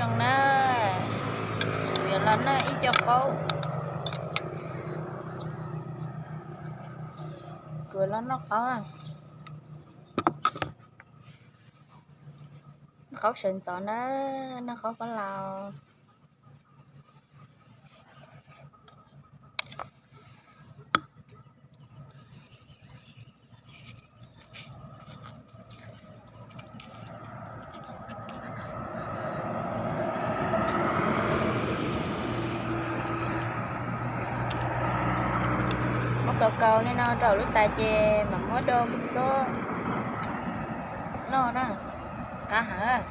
Zoo na, kuv yuav los noj ib co qaub. Kuv yuav los noj qaub na. Noj qaub sawv ntxov na, noj qaub pab laus. Muab kaus kaus li no rau lub tais ces mam muab do lub xob noj na, qab heev.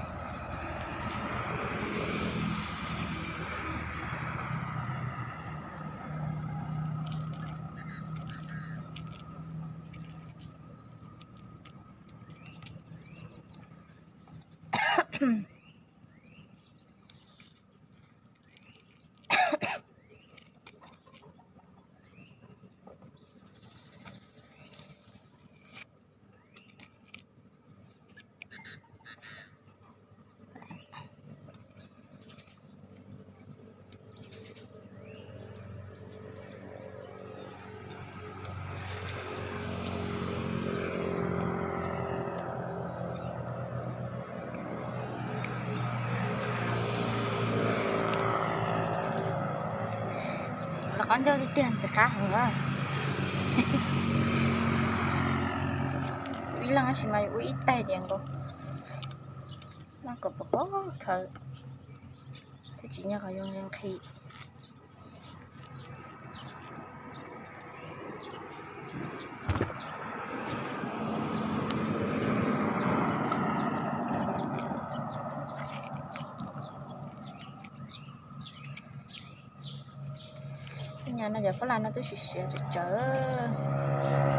Los qaub ncaug tiag tiag ntxim qab heev. Ib leeg tab sis mas ua ib taig tias nkaus, noj kom pom pom khaws, thiaj tsis nyob qhov zoo nqhis. Nyam no cov phab las no twb siav siav tsawv tsawv,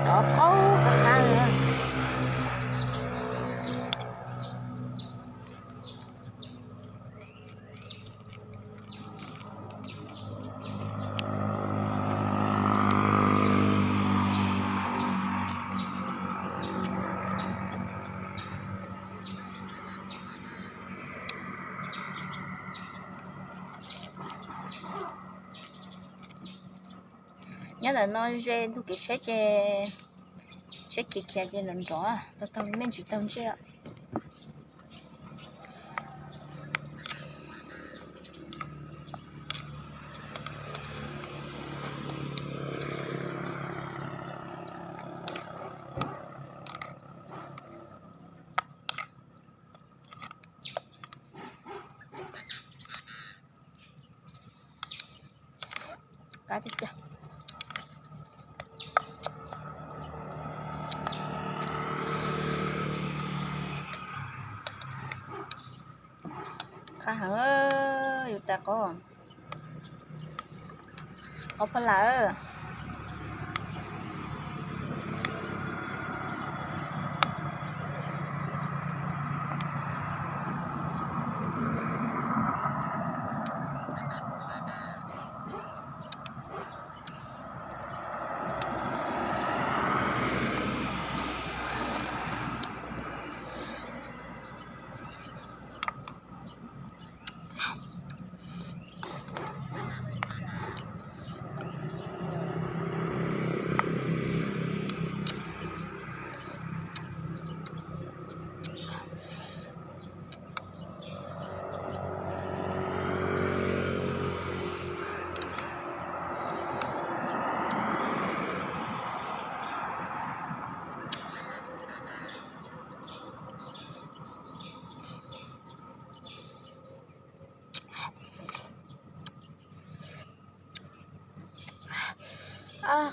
rov qaub qab qab li. Nyob ntawm no ze ntug kev tsheb ces tsheb khiav khiav ces nrov nrov, taug taug me ntsis taug ntsej. Qab tiag tiag. Qab heev, yus tais qaub, qaub phab las.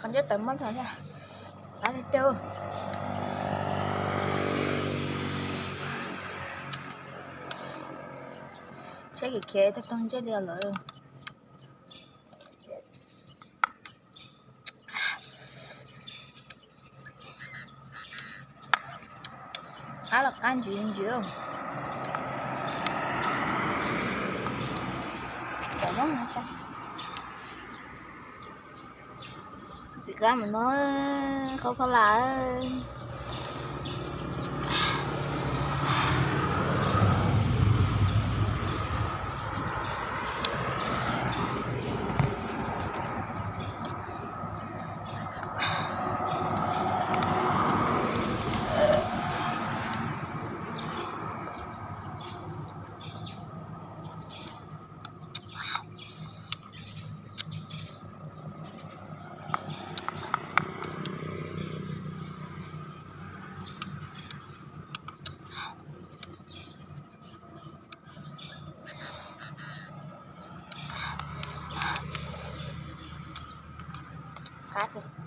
Qhov ncauj tawv mob tag thiab. Qab tiag tiag. Tsheb khiav khiav tag tag ntsej li lawm. Qab los qab ntsis ntsis. Ntxim qab mus no, qaub phab las.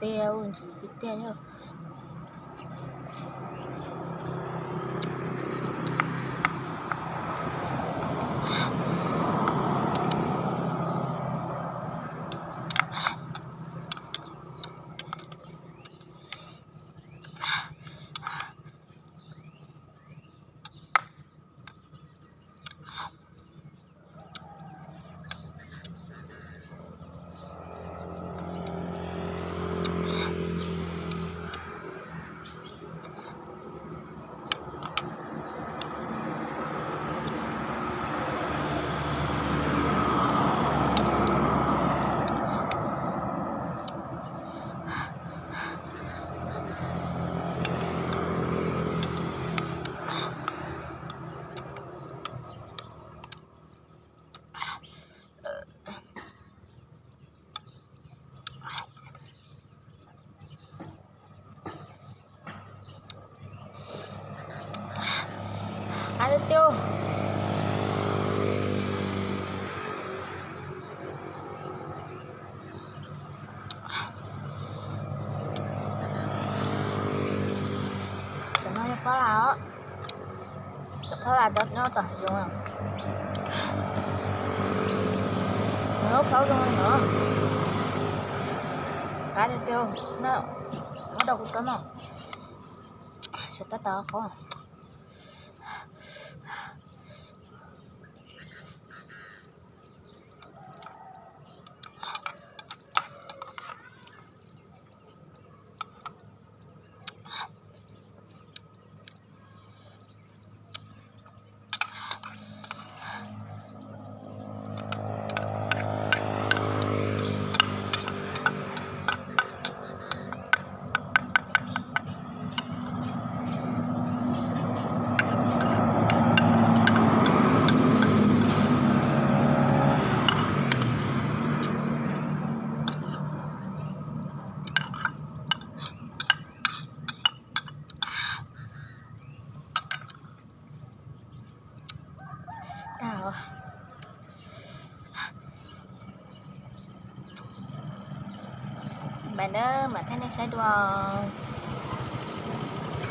Tiag, ua ntsis tiag tiag yog. Qab tiag tiag. Cov no yog pob las os. Cov pob las cov nyob tom hav zoov. Nws lub plaub zoo li no. Qab tiag tiag. Muab rau kuv txob noj. Tsam tab tom qhuav. Tag. Mam na mam thaij nej saib dua.